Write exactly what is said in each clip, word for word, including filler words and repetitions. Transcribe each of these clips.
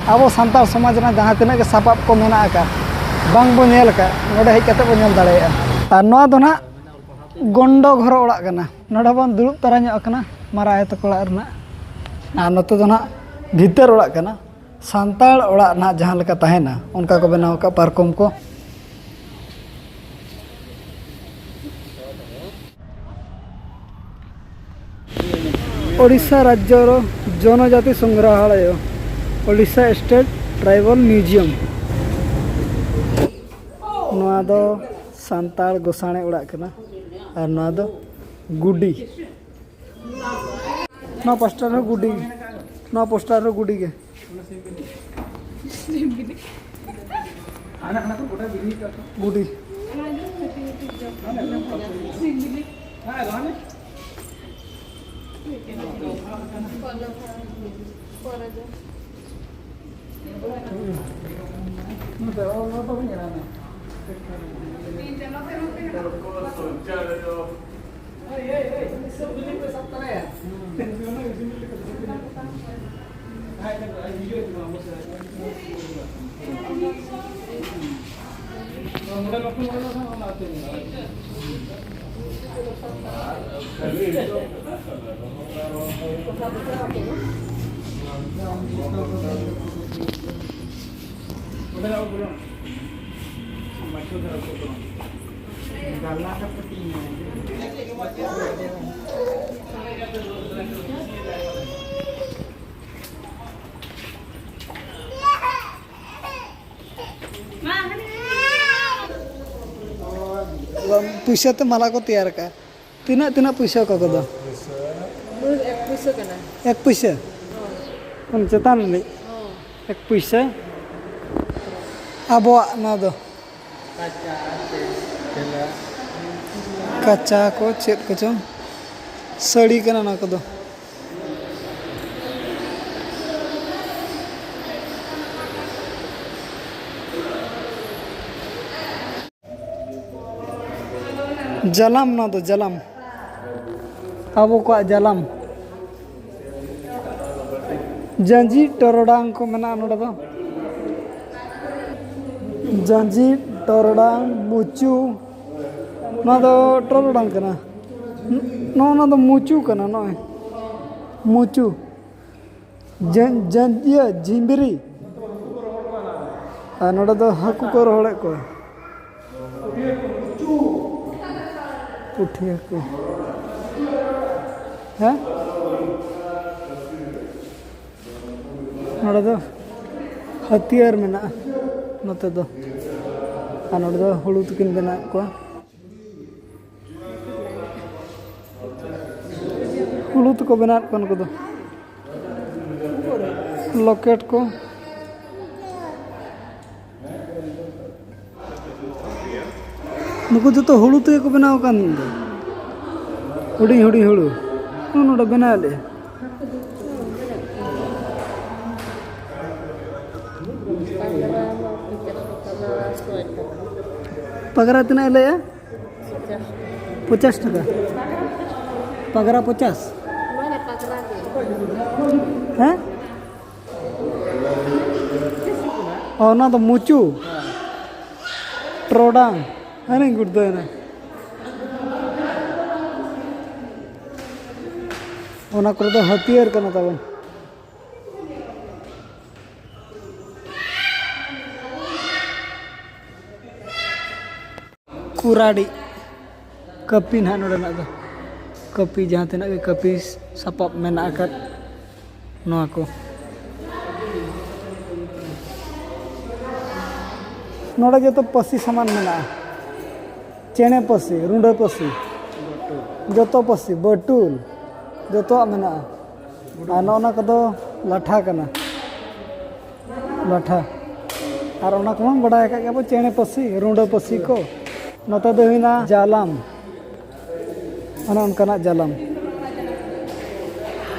ᱟᱵᱚ ᱥᱟᱱᱛᱟᱲ ᱥᱚᱢᱟᱡᱽ ᱨᱮᱱᱟᱜ ᱡᱟᱦᱟᱸ ᱛᱤᱱᱟᱹᱜ ᱜᱮ ᱥᱟᱯᱟᱵ ᱠᱚ ᱢᱮᱱᱟᱜ ᱟᱠᱟᱫ, ᱵᱟᱝ ᱵᱚ ᱧᱮᱞ ᱟᱠᱟᱫ, ᱱᱚᱰᱮ ᱦᱮᱡ ᱠᱟᱛᱮ ᱵᱚ ᱧᱮᱞ ᱫᱟᱲᱮᱭᱟᱜᱼᱟ᱾ ᱟᱨ ᱱᱚᱣᱟ ᱫᱚ ᱱᱟᱦᱟᱜ ᱜᱚᱱᱰᱚ ᱜᱷᱚᱨᱚ ᱚᱲᱟᱜ ᱠᱟᱱᱟ᱾ ᱱᱚᱰᱮ ᱵᱚᱱ ᱫᱩᱲᱩᱵ ᱛᱟᱨᱟ ᱧᱚᱜ ᱟᱠᱟᱱᱟ ᱢᱟᱨᱟᱝ ᱟᱭᱳ ᱛᱟᱠᱚ ᱚᱲᱟᱜ ᱨᱮᱱᱟᱜ᱾ ᱟᱨ ᱱᱚᱛᱮ ᱫᱚ ᱱᱟᱦᱟᱜ ᱵᱷᱤᱛᱟᱹᱨ ᱚᱲᱟᱜ ᱠᱟᱱᱟ᱾ ᱥᱟᱱᱛᱟᱲ ᱚᱲᱟᱜ ᱱᱟᱦᱟᱜ ᱡᱟᱦᱟᱸ ᱞᱮᱠᱟ ᱛᱟᱦᱮᱱᱟ, ᱚᱱᱠᱟ ᱠᱚ ᱵᱮᱱᱟᱣ ᱟᱠᱟᱫ ᱯᱟᱨᱠᱚᱢ ᱠᱚ᱾ ᱳᱰᱤᱥᱟ ᱨᱟᱡᱽᱡᱚ ᱡᱚᱱᱚᱡᱟᱛᱤ ᱥᱚᱝᱜᱨᱟᱦᱟᱞᱚᱭᱚ, ᱳᱰᱤᱥᱟ ᱥᱴᱮᱴ ᱴᱨᱟᱭᱵᱟᱞ ᱢᱤᱣᱡᱤᱭᱟᱢ᱾ ᱱᱚᱣᱟ ᱫᱚ ᱥᱟᱱᱛᱟᱲ ᱜᱚᱥᱟᱬᱮ ᱚᱲᱟᱜ ᱠᱟᱱᱟ᱾ ᱟᱨ ᱱᱚᱣᱟ ᱫᱚ ᱜᱩᱰᱤ᱾ ᱱᱚᱣᱟ ᱯᱳᱥᱴᱟᱨ ᱦᱚᱸ ᱜᱩᱰᱤ, ᱱᱚᱣᱟ ᱯᱳᱥᱴᱟᱨ ᱦᱚᱸ ᱜᱩᱰᱤ ᱜᱮ᱾ ᱜᱩᱰᱤ᱾ ᱯᱩᱭᱥᱟᱹ ᱛᱮ ᱢᱟᱞᱟ ᱠᱚ ᱛᱮᱭᱟᱨ ᱠᱟᱜᱼᱟ᱾ ᱛᱤᱱᱟᱹᱜ, ᱛᱤᱱᱟᱹᱜ ᱯᱩᱭᱥᱟᱹ ᱚᱠᱟ ᱠᱚᱫᱚ? ᱱᱩᱭ ᱮᱠ ᱯᱩᱭᱥᱟᱹ ᱠᱟᱱᱟ᱾ ᱮᱠ ᱯᱩᱭᱥᱟᱹ? ᱦᱚᱸ᱾ ᱚᱱᱟ ᱪᱮᱛᱟᱱ ᱨᱤᱱᱤᱡ? ᱦᱚᱸ᱾ ᱮᱠ ᱯᱩᱭᱥᱟᱹ᱾ ᱟᱵᱚᱣᱟᱜ ᱱᱚᱣᱟ ᱫᱚ ᱠᱟᱪᱟ ᱠᱚ ᱪᱮᱫ ᱠᱚᱪᱚᱝ ᱥᱟᱹᱲᱤ ᱠᱟᱱᱟ ᱱᱚᱣᱟ ᱠᱚᱫᱚ᱾ ᱡᱟᱞᱟᱢ, ᱱᱚᱣᱟ ᱫᱚ ᱡᱟᱞᱟᱢ, ᱟᱵᱚ ᱠᱚᱣᱟᱜ ᱡᱟᱞᱟᱢ᱾ ᱡᱟᱸᱡᱤ ᱴᱚᱨᱚᱰᱟᱝ ᱠᱚ ᱢᱮᱱᱟᱜᱼᱟ ᱱᱚᱰᱮ ᱫᱚ᱾ ᱡᱟᱸᱡᱤ ᱴᱚᱨᱚᱰᱟᱝ, ᱢᱩᱪᱩ᱾ ᱱᱚᱣᱟ ᱫᱚ ᱴᱚᱨᱚᱰᱟᱝ ᱠᱟᱱᱟ᱾ ᱱᱚᱜᱼᱚ ᱱᱚᱣᱟ ᱫᱚ ᱢᱩᱪᱩ ᱠᱟᱱᱟ, ᱱᱚᱜᱼᱚᱭ ᱢᱩᱪᱩ᱾ ᱡᱟᱸ-, ᱡᱟᱸ-, ᱤᱭᱟᱹ, ᱡᱷᱤᱢᱵᱤᱨᱤ᱾ ᱟᱨ ᱱᱚᱰᱮ ᱫᱚ ᱦᱟᱹᱠᱩ ᱠᱚ ᱨᱚᱦᱚᱲᱮᱫ ᱠᱚᱣᱟ᱾ ᱯᱩᱴᱷᱤ ᱦᱟᱹᱠᱩ᱾ ᱦᱮᱸ? ᱱᱚᱰᱮ ᱫᱚ ᱦᱟᱹᱛᱭᱟᱹᱨ ᱢᱮᱱᱟᱜᱼᱟ ᱱᱚᱛᱮ ᱫᱚ᱾ ᱟᱨ ᱱᱚᱰᱮ ᱫᱚ ᱦᱩᱲᱩ ᱛᱤᱠᱤᱱ ᱵᱮᱱᱟᱣᱮᱫ ᱠᱚᱣᱟ᱾ ᱦᱩᱲᱩ ᱛᱮᱠᱚ ᱵᱮᱱᱟᱣᱮᱫ ᱠᱚᱣᱟ ᱱᱩᱠᱩ ᱫᱚ᱾ ᱞᱚᱠᱮᱴ ᱠᱚ᱾ ᱱᱩᱠᱩ ᱡᱚᱛᱚ ᱦᱩᱲᱩ ᱛᱮᱜᱮ ᱠᱚ ᱵᱮᱱᱟᱣ ᱟᱠᱟᱱ ᱫᱚ᱾ ᱦᱩᱰᱤᱧ ᱦᱩᱰᱤᱧ ᱦᱩᱲᱩ᱾ ᱱᱚᱜᱼᱚ ᱱᱚᱰᱮ ᱵᱮᱱᱟᱣ ᱞᱮᱫᱼᱟ᱾ ᱯᱟᱜᱽᱨᱟ ᱛᱤᱱᱟᱹᱜ ᱮ ᱞᱟᱹᱭᱟ? ᱯᱚᱪᱟᱥ ᱴᱟᱠᱟ᱾ ᱯᱟᱜᱽᱨᱟ ᱯᱚᱪᱟᱥ᱾ ᱦᱮᱸ? ᱚ, ᱚᱱᱟ ᱫᱚ ᱢᱩᱪᱩ᱾ ᱴᱨᱚᱰᱟᱝ᱾ ᱦᱟᱱᱮᱧ ᱜᱩᱲᱫᱟᱹᱣᱮᱱᱟ᱾ ᱚᱱᱟ ᱠᱚᱨᱮ ᱫᱚ ᱦᱟᱹᱛᱭᱟᱹᱨ ᱠᱟᱱᱟ ᱛᱟᱵᱚᱱ᱾ ᱠᱩᱨᱟᱰᱤ᱾ ᱠᱟᱹᱯᱤ ᱱᱟᱦᱟᱜ ᱱᱚᱰᱮᱱᱟᱜ ᱫᱚ᱾ ᱠᱟᱹᱯᱤ, ᱡᱟᱦᱟᱸ ᱛᱤᱱᱟᱹᱜ ᱜᱮ ᱠᱟᱹᱯᱤ ᱥᱟᱯᱟᱵ ᱢᱮᱱᱟᱜ ᱟᱠᱟᱫ, ᱱᱚᱣᱟ ᱠᱚ᱾ ᱱᱚᱰᱮ ᱡᱚᱛᱚ ᱯᱟᱹᱥᱤ ᱥᱟᱢᱟᱱ ᱢᱮᱱᱟᱜᱼᱟ᱾ ᱪᱮᱬᱮ ᱯᱟᱹᱥᱤ, ᱨᱩᱸᱰᱟᱹ ᱯᱟᱹᱥᱤ, ᱡᱚᱛᱚ ᱯᱟᱹᱥᱤ, ᱵᱟᱹᱴᱩᱞ, ᱡᱚᱛᱚᱣᱟᱜ ᱢᱮᱱᱟᱜᱼᱟ᱾ ᱟᱨ ᱱᱚᱜᱼᱚ ᱱᱚᱣᱟ ᱠᱚᱫᱚ ᱞᱟᱴᱷᱟ ᱠᱟᱱᱟ᱾ ᱞᱟᱴᱷᱟ᱾ ᱟᱨ ᱚᱱᱟ ᱠᱚᱢᱟ ᱵᱟᱰᱟᱭ ᱟᱠᱟᱫ ᱜᱮᱭᱟ ᱵᱚ, ᱪᱮᱬᱮ ᱯᱟᱹᱥᱤ, ᱨᱩᱸᱰᱟᱹ ᱯᱟᱹᱥᱤ ᱠᱚ᱾ ᱱᱚᱛᱮ ᱫᱚ ᱦᱩᱭᱱᱟ ᱡᱟᱞᱟᱢ᱾ ᱚᱱᱮ ᱚᱱᱠᱟᱱᱟᱜ ᱡᱟᱞᱟᱢ᱾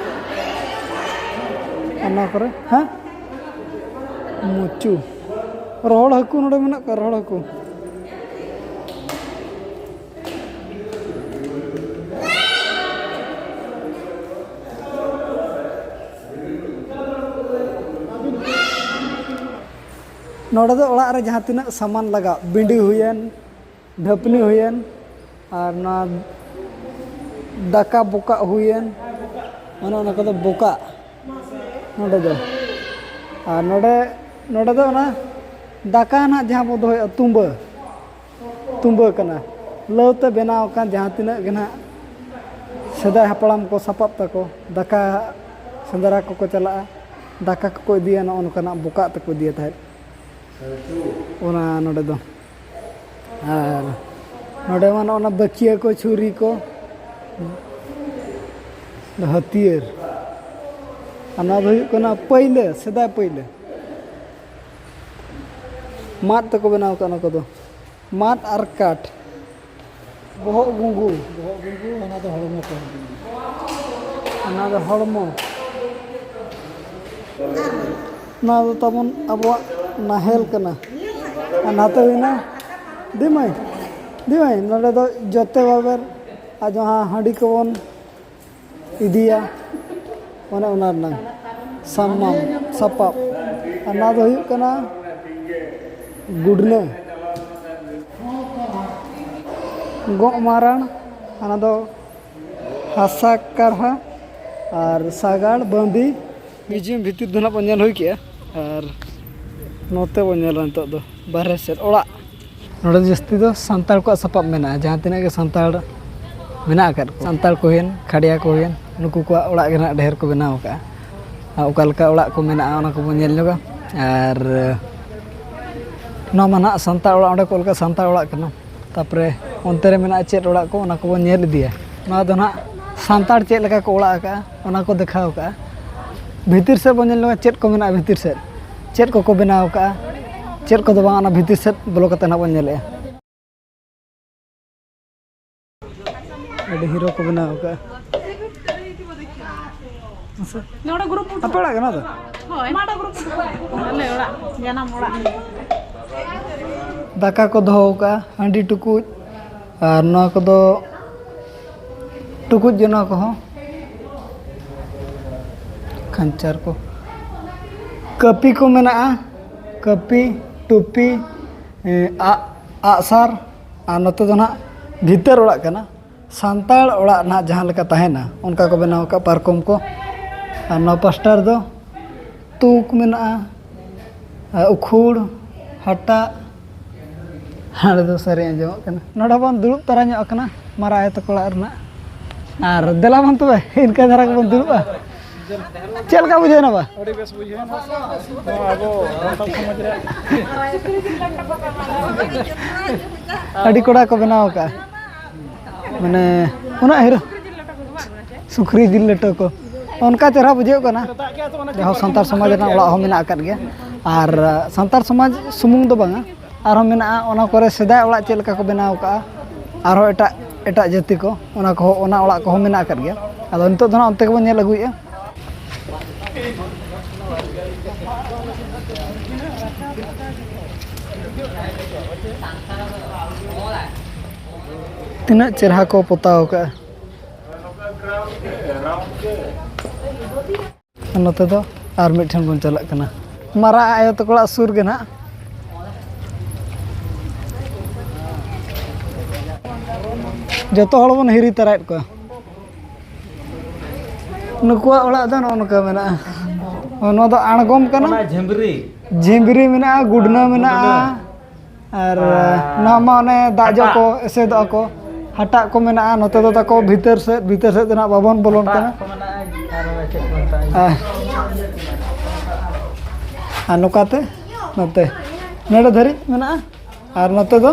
ᱚᱱᱟ ᱠᱚᱨᱮ, ᱦᱮᱸ? ᱢᱩᱪᱩ᱾ ᱨᱚᱦᱚᱲ ᱦᱟᱹᱠᱩ ᱱᱚᱰᱮ ᱢᱮᱱᱟᱜ ᱠᱚᱣᱟ, ᱨᱚᱦᱚᱲ ᱦᱟᱹᱠᱩ᱾ ᱱᱚᱰᱮ ᱫᱚ ᱚᱲᱟᱜ ᱨᱮ ᱡᱟᱦᱟᱸ ᱛᱤᱱᱟᱹᱜ ᱥᱟᱢᱟᱱ ᱞᱟᱜᱟᱜ, ᱵᱤᱸᱰᱤ ᱦᱩᱭᱮᱱ, ᱰᱷᱟᱹᱯᱱᱤ ᱦᱩᱭᱮᱱ, ᱟᱨ ᱱᱚᱣᱟ ᱫᱟᱠᱟ ᱵᱚᱠᱟᱜ ᱦᱩᱭᱮᱱ, ᱚᱱᱮ ᱚᱱᱟ ᱠᱚᱫᱚ ᱵᱚᱠᱟᱜ ᱱᱚᱰᱮ ᱫᱚ᱾ ᱟᱨ ᱱᱚᱰᱮ, ᱱᱚᱰᱮ ᱫᱚ ᱚᱱᱟ ᱫᱟᱠᱟ ᱱᱟᱦᱟᱜ ᱡᱟᱦᱟᱸ ᱵᱚ ᱫᱚᱦᱚᱭᱟ, ᱛᱩᱸᱵᱟᱹ, ᱛᱩᱸᱵᱟᱹ ᱠᱟᱱᱟ, ᱞᱟᱹᱣ ᱛᱮ ᱵᱮᱱᱟᱣ ᱟᱠᱟᱱ ᱡᱟᱦᱟᱸ ᱛᱤᱱᱟᱹᱜ ᱜᱮ ᱱᱟᱦᱟᱜ ᱥᱮᱫᱟᱭ ᱦᱟᱯᱲᱟᱢ ᱠᱚ ᱥᱟᱯᱟᱵ ᱛᱟᱠᱚ, ᱫᱟᱠᱟ ᱥᱮᱸᱫᱽᱨᱟ ᱠᱚᱠᱚ ᱪᱟᱞᱟᱜᱼᱟ, ᱫᱟᱠᱟ ᱠᱚᱠᱚ ᱤᱫᱤᱭᱟ, ᱱᱚᱜᱼᱚ ᱱᱚᱝᱠᱟᱱᱟᱜ ᱵᱚᱠᱟᱜ ᱛᱮᱠᱚ ᱤᱫᱤᱭᱟ ᱛᱟᱦᱮᱸᱫ᱾ ᱚᱱᱟ ᱱᱚᱰᱮ ᱫᱚ᱾ ᱟᱨ ᱱᱚᱰᱮ ᱢᱟ ᱱᱚᱜᱼᱚ ᱱᱟ ᱵᱟᱹᱠᱤᱭᱟᱹ ᱠᱚ, ᱪᱷᱩᱨᱤ ᱠᱚ, ᱦᱟᱹᱛᱭᱟᱹᱨ᱾ ᱟᱨ ᱱᱚᱣᱟ ᱫᱚ ᱦᱩᱭᱩᱜ ᱠᱟᱱᱟ ᱯᱟᱹᱭᱞᱟᱹ, ᱥᱮᱫᱟᱭ ᱯᱟᱹᱭᱞᱟᱹ᱾ ᱢᱟᱫ ᱛᱮᱠᱚ ᱵᱮᱱᱟᱣ ᱠᱟᱜᱼᱟ ᱚᱱᱟ ᱠᱚᱫᱚ, ᱢᱟᱫ ᱟᱨ ᱠᱟᱴ᱾ ᱵᱚᱦᱚᱜ ᱜᱩᱸᱜᱩ᱾ ᱵᱚᱦᱚᱜ ᱜᱩᱸᱜᱩ, ᱚᱱᱟ ᱫᱚ ᱦᱚᱲᱢᱚ ᱠᱚ᱾ ᱚᱱᱟ ᱫᱚ ᱦᱚᱲᱢᱚ᱾ ᱱᱚᱣᱟ ᱫᱚ ᱛᱟᱵᱚᱱ ᱟᱵᱚᱣᱟᱜ ᱱᱟᱦᱮᱞ ᱠᱟᱱᱟ᱾ ᱟᱨ ᱱᱟᱛᱮ ᱦᱩᱭᱱᱟ ᱫᱤᱢᱟᱹᱭ, ᱫᱤᱢᱟᱹᱭ, ᱱᱚᱰᱮ ᱫᱚ ᱡᱚᱛᱮ ᱵᱟᱵᱮᱨ ᱟᱨ ᱡᱟᱦᱟᱸ ᱦᱟᱺᱰᱤ ᱠᱚᱵᱚᱱ ᱤᱫᱤᱭᱟ, ᱚᱱᱮ ᱚᱱᱟ ᱨᱮᱱᱟᱝ ᱥᱟᱢᱟᱱ ᱥᱟᱯᱟᱵ᱾ ᱟᱨ ᱱᱚᱣᱟ ᱫᱚ ᱦᱩᱭᱩᱜ ᱠᱟᱱᱟ ᱜᱩᱰᱱᱟᱹ᱾ ᱜᱚᱜ ᱢᱟᱨᱟᱬ, ᱚᱱᱟ ᱫᱚ ᱦᱟᱥᱟ ᱠᱟᱨᱦᱟ ᱟᱨ ᱥᱟᱜᱟᱲ ᱵᱟᱸᱫᱤ᱾ ᱢᱤᱭᱩᱡᱤᱭᱟᱢ ᱵᱷᱤᱛᱤᱨ ᱫᱚ ᱱᱟᱜ ᱵᱚᱱ ᱧᱮᱞ ᱦᱩᱭ ᱠᱮᱜᱼᱟ, ᱟᱨ ᱱᱚᱛᱮ ᱵᱚᱱ ᱧᱮᱞᱟ ᱱᱤᱛᱚᱜ ᱫᱚ ᱵᱟᱨᱦᱮ ᱥᱮᱫ ᱚᱲᱟᱜ᱾ ᱱᱚᱰᱮ ᱫᱚ ᱡᱟᱹᱥᱛᱤ ᱫᱚ ᱥᱟᱱᱛᱟᱲ ᱠᱚᱣᱟᱜ ᱥᱟᱯᱟᱵ ᱢᱮᱱᱟᱜᱼᱟ, ᱡᱟᱦᱟᱸ ᱛᱤᱱᱟᱹᱜ ᱜᱮ ᱥᱟᱱᱛᱟᱲ ᱢᱮᱱᱟᱜ ᱟᱠᱟᱫ ᱠᱚ, ᱥᱟᱱᱛᱟᱲ ᱠᱚ ᱦᱩᱭᱮᱱ, ᱠᱷᱟᱰᱭᱟ ᱠᱚ ᱦᱩᱭᱮᱱ, ᱱᱩᱠᱩ ᱠᱚᱣᱟᱜ ᱚᱲᱟᱜ ᱜᱮ ᱱᱟᱜ ᱰᱷᱮᱨ ᱠᱚ ᱵᱮᱱᱟᱣ ᱟᱠᱟᱫᱼᱟ᱾ ᱟᱨ ᱚᱠᱟ ᱞᱮᱠᱟ ᱚᱲᱟᱜ ᱠᱚ ᱢᱮᱱᱟᱜᱼᱟ, ᱚᱱᱟ ᱠᱚᱵᱚᱱ ᱧᱮᱞ ᱧᱚᱜᱟ᱾ ᱟᱨ ᱱᱚᱣᱟ ᱢᱟ ᱱᱟᱜ ᱥᱟᱱᱛᱟᱲ ᱚᱲᱟᱜ, ᱚᱸᱰᱮ ᱠᱚ ᱚᱞ ᱠᱟᱜᱼᱟ ᱥᱟᱱᱛᱟᱲ ᱚᱲᱟᱜ ᱠᱟᱱᱟ᱾ ᱛᱟᱯᱚᱨᱮ ᱚᱱᱛᱮ ᱨᱮ ᱢᱮᱱᱟᱜᱼᱟ ᱪᱮᱫ ᱚᱲᱟᱜ ᱠᱚ, ᱚᱱᱟ ᱠᱚᱵᱚᱱ ᱧᱮᱞ ᱤᱫᱤᱭᱟ᱾ ᱱᱚᱣᱟ ᱫᱚ ᱱᱟᱜ ᱥᱟᱱᱛᱟᱲ ᱪᱮᱫ ᱞᱮᱠᱟ ᱠᱚ ᱚᱲᱟᱜ ᱟᱠᱟᱜᱼᱟ, ᱚᱱᱟ ᱠᱚ ᱫᱮᱠᱷᱟᱣ ᱟᱠᱟᱜᱼᱟ᱾ ᱵᱷᱤᱛᱤᱨ ᱥᱮᱫ ᱵᱚᱱ ᱧᱮᱞ ᱧᱚᱜᱟ ᱪᱮᱫ ᱠᱚ ᱢᱮᱱᱟᱜᱼᱟ ᱵᱷᱤᱛᱤᱨ ᱥᱮᱫ, ᱪᱮᱫ ᱠᱚᱠᱚ ᱵᱮᱱᱟᱣ ᱟᱠᱟᱜᱼᱟ, ᱪᱮᱫ ᱠᱚᱫᱚ ᱵᱟᱝ, ᱚᱱᱟ ᱵᱷᱤᱛᱤᱨ ᱥᱮᱫ ᱵᱚᱞᱚ ᱠᱟᱛᱮ ᱱᱟᱜ ᱵᱚᱱ ᱧᱮᱞᱮᱜᱼᱟ᱾ ᱟᱹᱰᱤ ᱦᱤᱨᱳ ᱠᱚ ᱵᱮᱱᱟᱣ ᱟᱠᱟᱜᱼᱟ᱾ ᱢᱟᱥᱮ᱾ ᱱᱚᱰᱮ ᱜᱨᱩᱯ ᱯᱷᱳᱴᱳ᱾ ᱟᱯᱮ ᱚᱲᱟᱜ ᱠᱟᱱᱟ ᱛᱚ? ᱦᱳᱭ, ᱱᱚᱰᱮ ᱜᱨᱩᱯ ᱯᱷᱳᱴᱳ᱾ ᱟᱞᱮ ᱚᱲᱟᱜ, ᱡᱟᱱᱟᱢ ᱚᱲᱟᱜ᱾ ᱫᱟᱠᱟ ᱠᱚ ᱫᱚᱦᱚ ᱟᱠᱟᱜᱼᱟ, ᱦᱟᱺᱰᱤ ᱴᱩᱠᱩᱡ, ᱟᱨ ᱱᱚᱣᱟ ᱠᱚᱫᱚ ᱴᱩᱠᱩᱡ ᱜᱮ, ᱱᱚᱣᱟ ᱠᱚᱦᱚᱸ ᱠᱷᱟᱧᱪᱟᱨ ᱠᱚ᱾ ᱠᱟᱹᱯᱤ ᱠᱚ ᱢᱮᱱᱟᱜᱼᱟ, ᱠᱟᱹᱯᱤ, ᱴᱩᱯᱤ, ᱮ, ᱟᱜ, ᱟᱜᱼᱥᱟᱨ, ᱟᱨ ᱱᱚᱛᱮ ᱫᱚ ᱱᱟᱦᱟᱜ ᱵᱷᱤᱛᱟᱹᱨ ᱚᱲᱟᱜ ᱠᱟᱱᱟ᱾ ᱥᱟᱱᱛᱟᱲ ᱚᱲᱟᱜ ᱱᱟᱦᱟᱜ ᱡᱟᱦᱟᱸ ᱞᱮᱠᱟ ᱛᱟᱦᱮᱱᱟ, ᱚᱱᱠᱟ ᱠᱚ ᱵᱮᱱᱟᱣ ᱟᱠᱟᱫ ᱯᱟᱨᱠᱚᱢ ᱠᱚ᱾ ᱟᱨ ᱱᱚᱣᱟ ᱯᱟᱥᱴᱟ ᱨᱮᱫᱚ ᱛᱩᱠ ᱢᱮᱱᱟᱜᱼᱟ, ᱟᱨ ᱩᱠᱷᱩᱲ, ᱦᱟᱴᱟᱜ, ᱦᱟᱸᱰᱮ ᱫᱚ ᱥᱟᱹᱨᱤ ᱟᱸᱡᱚᱢᱚᱜ ᱠᱟᱱᱟ᱾ ᱱᱚᱰᱮ ᱵᱚᱱ ᱫᱩᱲᱩᱵ ᱛᱟᱨᱟ ᱧᱚᱜ ᱟᱠᱟᱱᱟ ᱢᱟᱨᱟᱝ ᱟᱭᱳ ᱛᱟᱠᱚ ᱚᱲᱟᱜ ᱨᱮᱱᱟᱜ᱾ ᱟᱨ ᱫᱮᱞᱟ ᱵᱚᱱ ᱛᱚᱵᱮ, ᱤᱱᱠᱟᱹ ᱫᱷᱟᱨᱟ ᱜᱮᱵᱚᱱ ᱫᱩᱲᱩᱵᱼᱟ᱾ ᱪᱮᱫ ᱞᱮᱠᱟ ᱵᱩᱡᱷᱟᱹᱣ ᱮᱱᱟ ᱵᱟ? ᱟᱹᱰᱤ ᱵᱮᱥ ᱵᱩᱡᱷᱟᱹᱣ ᱮᱱᱟ᱾ ᱱᱚᱣᱟ ᱟᱵᱚ ᱥᱟᱱᱛᱟᱲ ᱥᱚᱢᱟᱡᱽ ᱨᱮᱭᱟᱜ ᱟᱹᱰᱤ ᱠᱚᱲᱟ ᱠᱚ ᱵᱮᱱᱟᱣ ᱟᱠᱟᱫᱼᱟ, ᱢᱟᱱᱮ ᱩᱱᱟᱹᱜ ᱦᱤᱨᱳ ᱥᱩᱠᱨᱤ ᱡᱤᱞ ᱞᱮᱴᱚ ᱠᱚ, ᱚᱱᱠᱟ ᱪᱮᱦᱨᱟ ᱵᱩᱡᱷᱟᱹᱜ ᱠᱟᱱᱟ᱾ ᱡᱟᱦᱟᱸ ᱥᱟᱱᱛᱟᱲ ᱥᱚᱢᱟᱡᱽ ᱨᱮᱱᱟᱜ ᱚᱲᱟᱜ ᱦᱚᱸ ᱢᱮᱱᱟᱜ ᱟᱠᱟᱫ ᱜᱮᱭᱟ, ᱟᱨ ᱥᱟᱱᱛᱟᱲ ᱥᱚᱢᱟᱡᱽ ᱥᱩᱢᱩᱝ ᱫᱚ ᱵᱟᱝᱟ, ᱟᱨᱦᱚᱸ ᱢᱮᱱᱟᱜᱼᱟ ᱚᱱᱟ ᱠᱚᱨᱮ ᱥᱮᱫᱟᱭ ᱚᱲᱟᱜ ᱪᱮᱫ ᱞᱮᱠᱟ ᱠᱚ ᱵᱮᱱᱟᱣ ᱠᱟᱜᱼᱟ, ᱟᱨᱦᱚᱸ ᱮᱴᱟᱜ ᱮᱴᱟᱜ ᱡᱟᱹᱛᱤ ᱠᱚ, ᱚᱱᱟ ᱠᱚᱦᱚᱸ, ᱚᱱᱟ ᱚᱲᱟᱜ ᱠᱚᱦᱚᱸ ᱢᱮᱱᱟᱜ ᱟᱠᱟᱫ ᱜᱮᱭᱟ᱾ ᱟᱫᱚ ᱱᱤᱛᱚᱜ ᱫᱚ ᱱᱟᱜ ᱚᱱᱛᱮ ᱜᱮᱵᱚᱱ ᱧᱮᱞ ᱟᱹᱜᱩᱭᱮᱫᱼᱟ᱾ ᱛᱤᱱᱟᱹᱜ ᱪᱮᱨᱦᱟ ᱠᱚ ᱯᱚᱛᱟᱣ ᱠᱟᱜᱼᱟ᱾ ᱟᱨ ᱱᱚᱛᱮ ᱫᱚ ᱟᱨ ᱢᱤᱫ ᱴᱷᱮᱱ ᱵᱚᱱ ᱪᱟᱞᱟᱜ ᱠᱟᱱᱟ, ᱢᱟᱨᱟᱝ ᱟᱭᱳ ᱛᱟᱠᱚ ᱚᱲᱟᱜ ᱥᱩᱨ ᱜᱮ ᱱᱟᱦᱟᱜ᱾ ᱡᱚᱛᱚ ᱦᱚᱲ ᱵᱚᱱ ᱦᱤᱨᱤ ᱛᱟᱨᱟᱭᱮᱫ ᱠᱚᱣᱟ᱾ ᱱᱩᱠᱩᱣᱟᱜ ᱚᱲᱟᱜ ᱫᱚ ᱱᱚᱜᱼᱚ ᱱᱚᱝᱠᱟ ᱢᱮᱱᱟᱜᱼᱟ᱾ ᱱᱚᱣᱟ ᱫᱚ ᱟᱬᱜᱚᱢ ᱠᱟᱱᱟ᱾ ᱚᱱᱟ ᱡᱷᱤᱢᱵᱽᱨᱤ᱾ ᱡᱷᱤᱢᱵᱽᱨᱤ ᱢᱮᱱᱟᱜᱼᱟ, ᱜᱩᱰᱱᱟᱹ ᱢᱮᱱᱟᱜᱼᱟ᱾ ᱟᱨ ᱟᱨ ᱱᱚᱣᱟ ᱢᱟ ᱚᱱᱮ ᱫᱟᱜ ᱡᱚᱜ ᱦᱟᱴᱟᱜ᱾ ᱠᱚ ᱮᱥᱮᱫᱚᱜᱼᱟ ᱠᱚ, ᱦᱟᱴᱟᱜ ᱠᱚ ᱢᱮᱱᱟᱜᱼᱟ᱾ ᱱᱚᱛᱮ ᱫᱚ ᱛᱟᱠᱚ ᱵᱷᱤᱛᱟᱹᱨ ᱥᱮᱫ, ᱵᱷᱤᱛᱟᱹᱨ ᱥᱮᱫ ᱫᱚ ᱱᱟᱜ ᱵᱟᱵᱚᱱ ᱵᱚᱞᱚᱱ ᱦᱟᱴᱟᱜ ᱠᱟᱱᱟ᱾ ᱠᱚ ᱢᱮᱱᱟᱜᱼᱟ, ᱟᱨ ᱚᱱᱟ ᱪᱮᱫ ᱠᱚ ᱢᱮᱛᱟᱜᱼᱟ? ᱟᱨ, ᱟᱨ ᱱᱚᱝᱠᱟᱛᱮ ᱱᱚᱛᱮ ᱱᱚᱰᱮ ᱫᱷᱟᱹᱨᱤᱡ ᱢᱮᱱᱟᱜᱼᱟ, ᱟᱨ ᱱᱚᱛᱮ ᱫᱚ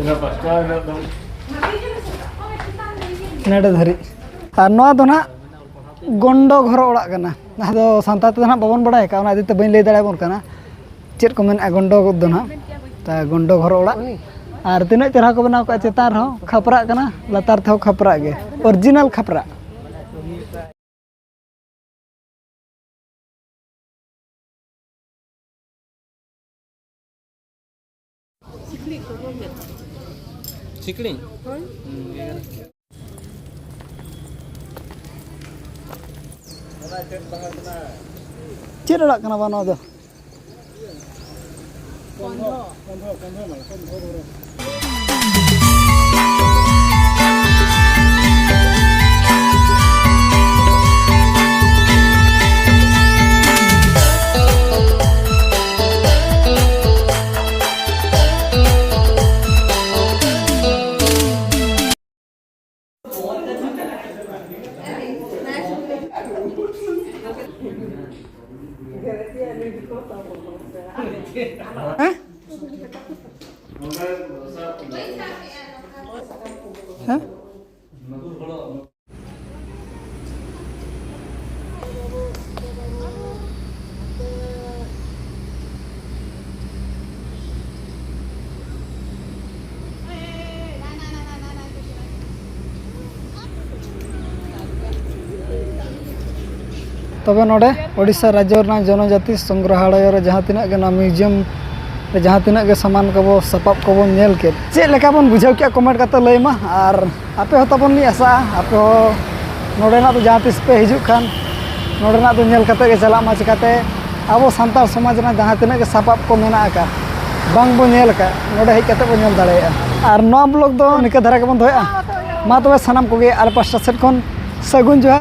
ᱤᱱᱟᱹ ᱯᱟᱥᱴᱟ ᱤᱱᱟᱹ ᱫᱚ᱾ ᱱᱚᱰᱮ ᱫᱷᱟᱹᱨᱤᱡ᱾ ᱟᱨ ᱱᱚᱣᱟ ᱫᱚ ᱱᱟᱜ ᱜᱚᱱᱰᱚ ᱜᱷᱚᱨᱚ ᱚᱲᱟᱜ ᱠᱟᱱᱟ, ᱡᱟᱦᱟᱸ ᱫᱚ ᱥᱟᱱᱛᱟᱲ ᱛᱮᱫᱚ ᱱᱟᱜ ᱵᱟᱵᱚᱱ ᱵᱟᱲᱟᱭ ᱟᱠᱟᱫᱼᱟ, ᱚᱱᱟ ᱤᱫᱤ ᱛᱮ ᱵᱟᱹᱧ ᱞᱟᱹᱭ ᱫᱟᱲᱮᱭᱟᱵᱚᱱ ᱠᱟᱱᱟ᱾ ᱪᱮᱫ ᱠᱚ ᱢᱮᱱᱮᱫᱼᱟ ᱜᱚᱱᱰᱚ ᱫᱚ ᱱᱟᱦᱟᱜ, ᱛᱟ ᱜᱚᱱᱰᱚ ᱜᱷᱚᱨᱚ ᱚᱲᱟᱜ᱾ ᱟᱨ ᱛᱤᱱᱟᱹᱜ ᱪᱮᱦᱨᱟ ᱠᱚ ᱵᱮᱱᱟᱣ ᱠᱟᱜᱼᱟ, ᱪᱮᱛᱟᱱ ᱨᱮᱦᱚᱸ ᱠᱷᱟᱯᱨᱟᱜ ᱠᱟᱱᱟ, ᱞᱟᱛᱟᱨ ᱛᱮᱦᱚᱸ ᱠᱷᱟᱯᱨᱟᱜ ᱜᱮ, ᱚᱨᱤᱡᱤᱱᱟᱞ ᱠᱷᱟᱯᱨᱟᱜ᱾ ᱥᱤᱠᱲᱤ? ᱪᱮᱫ ᱚᱲᱟᱜ ᱠᱟᱱᱟ ᱵᱟ ᱱᱚᱣᱟ ᱫᱚ? ᱦᱮᱸ? ᱦᱮᱸ? ᱛᱚᱵᱮ ᱱᱚᱰᱮ ᱳᱰᱤᱥᱟ ᱨᱟᱡᱽᱡᱚ ᱨᱮᱱᱟᱜ ᱡᱚᱱᱚᱡᱟᱛᱤ ᱥᱚᱝᱜᱨᱚᱦᱟᱞᱚᱭᱚ ᱨᱮ ᱡᱟᱦᱟᱸ ᱛᱤᱱᱟᱹᱜ ᱜᱮ ᱱᱚᱣᱟ ᱢᱤᱭᱩᱡᱤᱭᱟᱢ ᱨᱮ ᱡᱟᱦᱟᱸ ᱛᱤᱱᱟᱹᱜ ᱜᱮ ᱥᱟᱢᱟᱱ ᱠᱚᱵᱚ, ᱥᱟᱯᱟᱵ ᱠᱚᱵᱚᱱ ᱧᱮᱞ ᱠᱮᱫ, ᱪᱮᱫ ᱞᱮᱠᱟ ᱵᱚᱱ ᱵᱩᱡᱷᱟᱹᱣ ᱠᱮᱫᱼᱟ, ᱠᱚᱢᱮᱱᱴ ᱠᱟᱛᱮ ᱞᱟᱹᱭ ᱢᱟ᱾ ᱟᱨ ᱟᱯᱮ ᱦᱚᱸ ᱛᱟᱵᱚᱱ ᱞᱤᱧ ᱟᱥᱟᱜᱼᱟ, ᱟᱯᱮ ᱦᱚᱸ ᱱᱚᱰᱮᱱᱟᱜ ᱫᱚ ᱡᱟᱦᱟᱸ ᱛᱤᱥ ᱯᱮ ᱦᱤᱡᱩᱜ ᱠᱷᱟᱱ, ᱱᱚᱰᱮᱱᱟᱜ ᱫᱚ ᱧᱮᱞ ᱠᱟᱛᱮ ᱜᱮ ᱪᱟᱞᱟᱜ ᱢᱟ᱾ ᱪᱤᱠᱟᱛᱮ ᱟᱵᱚ ᱥᱟᱱᱛᱟᱲ ᱥᱚᱢᱟᱡᱽ ᱨᱮᱱᱟᱜ ᱡᱟᱦᱟᱸ ᱛᱤᱱᱟᱹᱜ ᱜᱮ ᱥᱟᱯᱟᱵ ᱠᱚ ᱢᱮᱱᱟᱜ ᱟᱠᱟᱫ, ᱵᱟᱝ ᱵᱚᱱ ᱧᱮᱞ ᱟᱠᱟᱫ, ᱱᱚᱰᱮ ᱦᱮᱡ ᱠᱟᱛᱮ ᱵᱚᱱ ᱧᱮᱞ ᱫᱟᱲᱮᱭᱟᱜᱼᱟ᱾ ᱟᱨ ᱱᱚᱣᱟ ᱵᱞᱚᱜ ᱫᱚ ᱱᱤᱠᱟᱹ ᱫᱷᱟᱨᱟ ᱜᱮᱵᱚᱱ ᱫᱚᱦᱚᱭᱟ᱾ ᱢᱟ ᱛᱚᱵᱮ ᱥᱟᱱᱟᱢ ᱠᱚᱜᱮ ᱟᱞᱮ ᱯᱟᱥᱴᱟ ᱥᱮᱫ ᱠᱷᱚᱱ ᱥᱟᱹᱜᱩᱱ ᱡᱚᱦᱟᱨ᱾